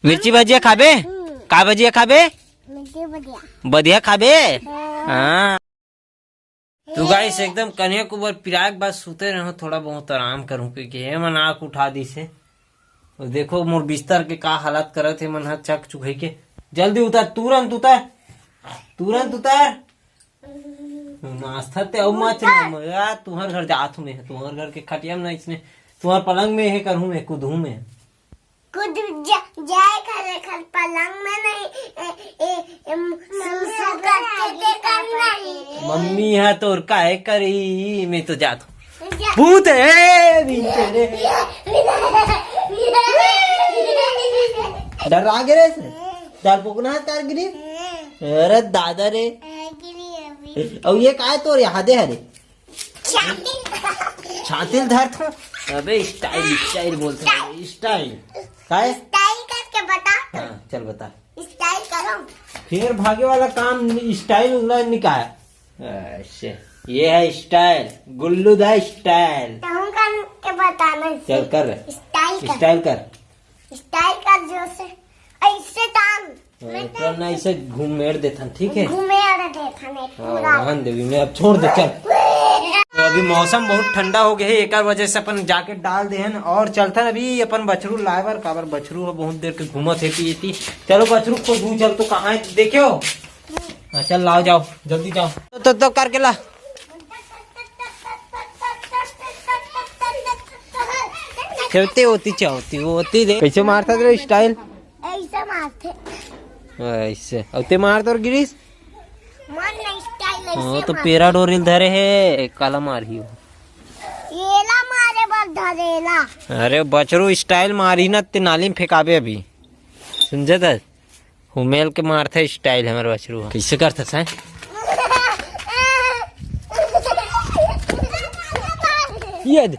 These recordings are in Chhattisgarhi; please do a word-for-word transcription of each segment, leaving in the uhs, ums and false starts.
मिर्ची भजिया खाबे? का भजिया खाबे? मिर्ची भजिया। बधिया खाबे? हाँ। तो गाइस, एकदम कन्हैया कुबर पिराए के बाद सुते रहो, थोड़ा बहुत आराम करूं, क्योंकि ये मन आँख उठा दिस हे। और देखो मोर बिस्तर के का हालत करत हे मन ह, चक चुक के। जल्दी उतर, तुरंत उतर, तुरंत उतर। नाश्ता ते अउ मत ना मगा, तुम्हार घर जात हूँ मैं, तुम्हार घर के खटिया में ना, इसने तुम्हार पलंग में हे करूँ मैं, कूदूँ मैं। कूद जा-, जाए खरे खर पलंग में नहीं, ए, ए, ए, सुसु करते ते कर नहीं। मम्मी है तोर काहे करी, मैं तो जात हूँ। जा। भूत है, भीतर है। डर आ गए रे से? डर पोकना तार गिरी? अरे दादा रे। गिरी अभी। अब ये काय तोर यहाँ दे हरे? छाती। छाती ल धर था। अबे स्टाइल, स्टाइल बोलता है, स्टाइल। काय? स्टाइल करके बता। हाँ, चल बता। स्टाइल करो। फिर भागे वाला काम स्टाइल वाला निकाल। ऐसे। ये है स्टाइल, गुल्लू दा स्टाइल। तुम करके बताना। चल कर। स्टाइल कर। स्टाइल कर। स्टाइल कर जोर से। ऐसे टांग। हाँ, तो ना इसे घूमेड़ देथन, ठीक है? घूमेड़ देथन एक हाँ, पूरा। रहन देवी, मैं अब छोड़ दे, चल। तो अभी मौसम बहुत ठंडा हो गया है, एकर वजह से अपन जाके डाल दे हन और चलथन अभी अपन बछरू लाए बर, काबर बछरू ह बहुत देर के घूमत है पीती। चलो बछरू को दू चल, तो कहाँ है देखे हो? हाँ, चल लाओ, जाओ, जल्दी जाओ। तो, तो, तो करके ला। खेलते होती चाहती वो होती रे। कैसे मारता तेरे स्टाइल? ऐसे मारते। ऐसे। अब ते मार तोर गिरीश। मन नहीं स्टाइल ऐसे हाँ, तो मार। पेरा डोरिल धरे है, काला मार ही हो। येला मारे बर धरेला। अरे बछरू स्टाइल मारी ना, ते नाली में फेंकाबे अभी। समझे त? हुमेल के मारथे स्टाइल हमर बछरू ह। कैसे करथे साय? ये दे।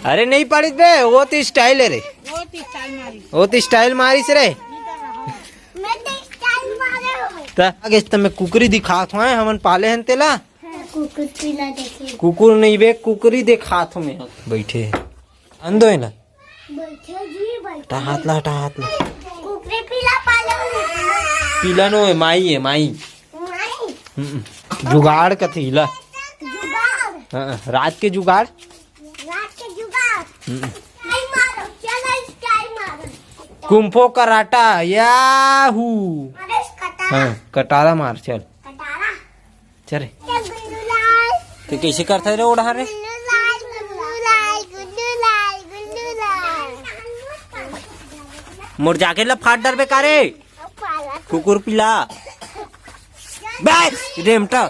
अरे नहीं पड़िस बे, वो तो स्टाइल है रे। वो तो स्टाइल मारिस। वो तो स्टाइल मारिस रे। मैं तो स्टाइल मारे हूँ। त आगे त मैं कुकरी दिखात हूँ, हमन पाले हन तेला। कुकुर पीला देखिए। कुकुर नहीं बे, कुकरी दिखात हूँ मैं। बैठे। अंदो है ना। बैठे जी, बैठे। हटा हाथ ला, हटा हाथ ला। कुकरी पीला पाले हूँ। पीला नो है, माई है, माई। माई? हम्म, जुगाड़ कथी ला? जुगाड़। हाँ, रात के जुगाड़। रात के जुगाड़। हम्म। नहीं मारो, चलो स्टाइल मारो। कुंफो कराटा, याहू। अरे कटारा। हाँ, कटारा मार, चल। कटारा। चल रे। चल गुल्लू लाल। ते कैसे करता रे ओढ़ा रे? गुल्लू लाल, गुल्लू लाल, गुल्लू लाल, गुल्लू लाल। मोर जाके ला फाट डर बे का रे? कुकुर पिला। बस, रेमटा।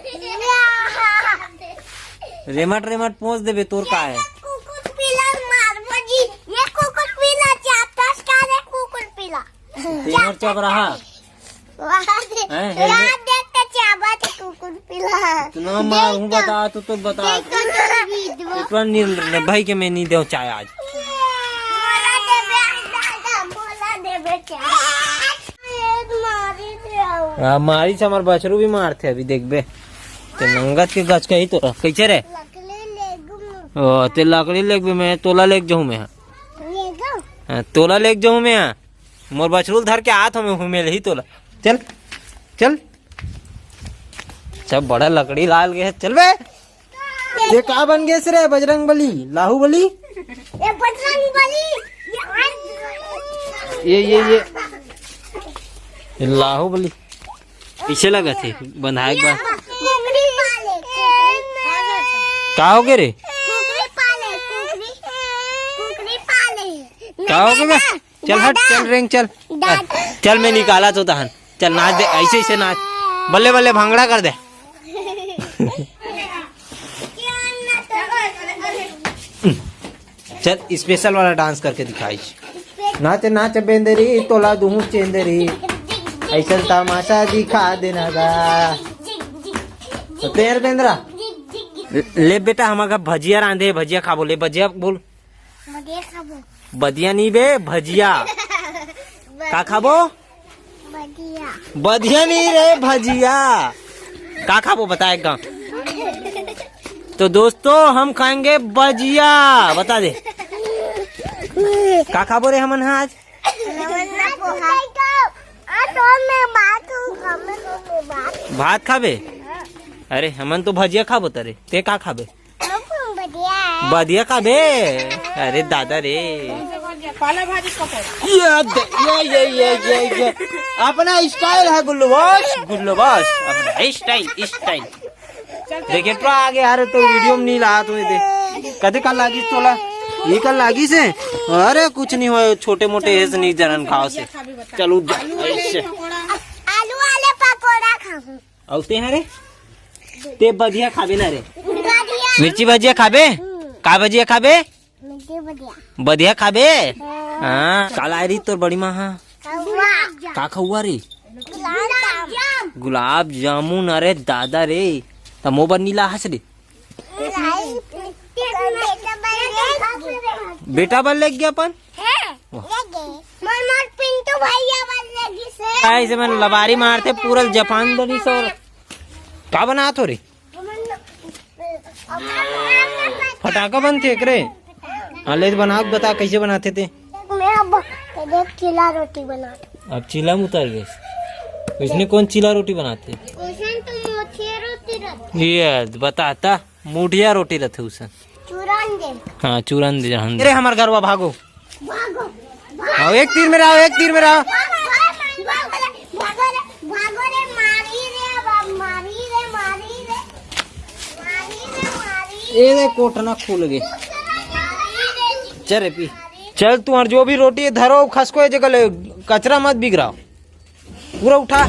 रेमट, रेमट पोंछ देबे, तोर का है? कुकुर पिला मारबो जी, ये कुकुर पिला चापस का रे कुकुर पिला। तेमर चबराहा। वाह, हैं, हैं, वाह, हैं। देख के चाबत कुकुर पिला। इतना मार हूँ, देख तो। बता, तू तो बता। देख तो, तू भी दो। इतना नील भाई के मैं नहीं दे चाय आज। मोला देबे, दादा, मोला देबे चाय। ये मारी दे आओ। हाँ, मारी से हमार बछरू भी मारथे अभी, देखबे। ते नंगत के गच कही तोरा। कैसे रे? लकड़ी ले गुम। ओ, ते लकड़ी लेगबे, मैं तोला लेग जाऊँ मैं। ले गो। हाँ, तोला लेग जाऊँ मैं। मोर बछरू ल धर के आत हूँ मैं, हुमेल ही तोला। चल, चल। सब बड़ा लकड़ी लाल गए, चल बे। ये का बन गए रे बजरंग बली, लाहू बली? ये बजरंग बली। ये, ये, ये, ये लाहू बली। पीछे लगा थे, बंधाए के बाद। कुकरी पाले, कुकरी। का हो गए रे? कुकरी पाले, कुकरी। कुकरी पाले। का हो गए बे? चल हट, दादा, चल रेंग, चल। दादा। चल, मैं निकाला तो तहन। चल नाच दे, ऐसे, ऐसे नाच। बल्ले, बल्ले भांगड़ा कर दे। चल, स्पेशल वाला डांस करके दिखाई। नाच, नाच बेंदरी, तोला दुहू चेंदरी। ऐसा तमाशा दिखा देना गा। तो तेर बेंदरा। ले बेटा, हमारा भजिया रांधे, भजिया खाबो, ले भजिया बोल। भजिया खाबो। बदिया नहीं बे, भजिया। का खाबो? बदिया। बदिया नहीं रे, भजिया। का खाबो बता एक गाँव। तो दोस्तों, हम खाएंगे भजिया। बता दे, का खाबो रे हमन हा आज? नमन्ना पोहा। आज तो मैं भात खाऊंगा, मैं खाऊंगा भात। भात खाबे? अरे, हमन तो भजिया खाबो तरे, ते का खाबे? हम भजिया है। भजिया खाबे? अरे दादा रे। पाला भाजी पकौड़ा। ये दे, ये, ये, ये, ये, ये। अपना स्टाइल है गुल्लू बॉस, गुल्लू बॉस, अपना स्टाइल, स्टाइल। देखिए, ट्रा आ गया। अरे, तो वीडियो में नहीं ला, तुम्हें दे। कदे कल लागिस तोला? ये कल लागिस हे? अरे, कुछ नहीं होय, छोटे मोटे हे से नहीं जरन खाओ से। चलो, जा, ऐसे। आलू वाले पकौड़ा खाऊं। अउ ते हरे? ते भजिया खाबे ना रे? भजिया। मिर्ची भजिया खाबे? हम्म। का भजिया खाबे? मिर्ची भजिया। भजिया खाबे? हाँ। हाँ। काला आई रही तोर बड़ी माँ, हाँ। कौआ। का खौआ रे? गुलाब जाम। गुलाब जामुन, अरे दादा रे। त मोर बर नी लाहस रे? लाई, बेटा बर ले गया अपन? हैं? वाह। ले गए। मोर, मोर पिंटू भैया बर ले गई से। का इसे मन लबारी मारथे, पूरा जापान दरी से। और का बनात हो रे? फटाका बनथे एकरे? हाँ, ले बना के बता, कैसे बनाथे ते? मैं अब देख, चीला रोटी बना। अब चीला में उतर गए। इसने कौन चीला रोटी बनाथे? उसने तो मोचिया रोटी रखी। ये बताता, मुठिया रोटी रथे उसन। चूरन दे। हाँ, चूरन दे, रहन दे। अरे, हमार गरवा, भागो। भागो। आओ, एक तीर में रहो, एक तीर में रहो। भागो रे, भागो रे, भागो रे, मारी रे, अब मारी रे, मारी रे। मारी रे, मारी। ए दे, कोटना खुल गे। चल रे पी। चल, तुम्हार जो भी रोटी है धरो, खसको ये जगह ले, कचरा मत बिगड़ाओ। पूरा उठा।